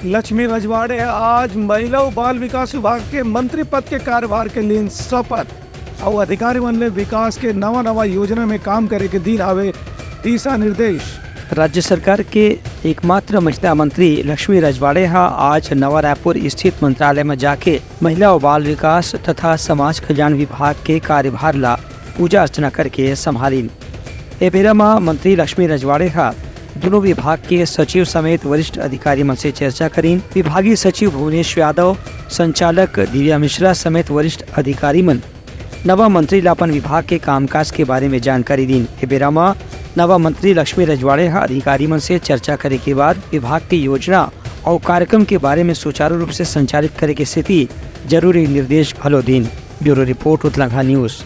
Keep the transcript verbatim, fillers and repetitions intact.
लक्ष्मी रजवाड़े ह आज महिला अउ बाल विकास विभाग के मंत्री पद के कार्यभार के लीन शपथ। अउ अधिकारी मन ले विकास के नवा नवा योजना में काम करे के दीन हावे दिशा निर्देश। राज्य सरकार के एकमात्र महिला मंत्री लक्ष्मी रजवाड़े ह आज नवा रायपुर स्थित मंत्रालय में जाके महिला अउ बाल विकास तथा समाज कल्याण विभाग के कार्यभार ला पूजा अर्चना करके संभालिन। ए बेरा म मंत्री लक्ष्मी रजवाड़े ह दुनों विभाग के सचिव समेत वरिष्ठ अधिकारी मन से चर्चा करिन। विभागीय सचिव भुवनेश यादव, संचालक दिव्या मिश्रा समेत वरिष्ठ अधिकारी मन नवा मंत्री ला अपन विभाग के कामकाज के बारे में जानकारी दीन। ए बेरा म नवा मंत्री लक्ष्मी रजवाड़े ह अधिकारी मन से चर्चा करे के बाद विभाग के योजना अउ कार्यक्रम के बारे में सुचारू रूप से संचालित करे के सेती जरूरी निर्देश घलो दीन। Bureau report, Utlangha news.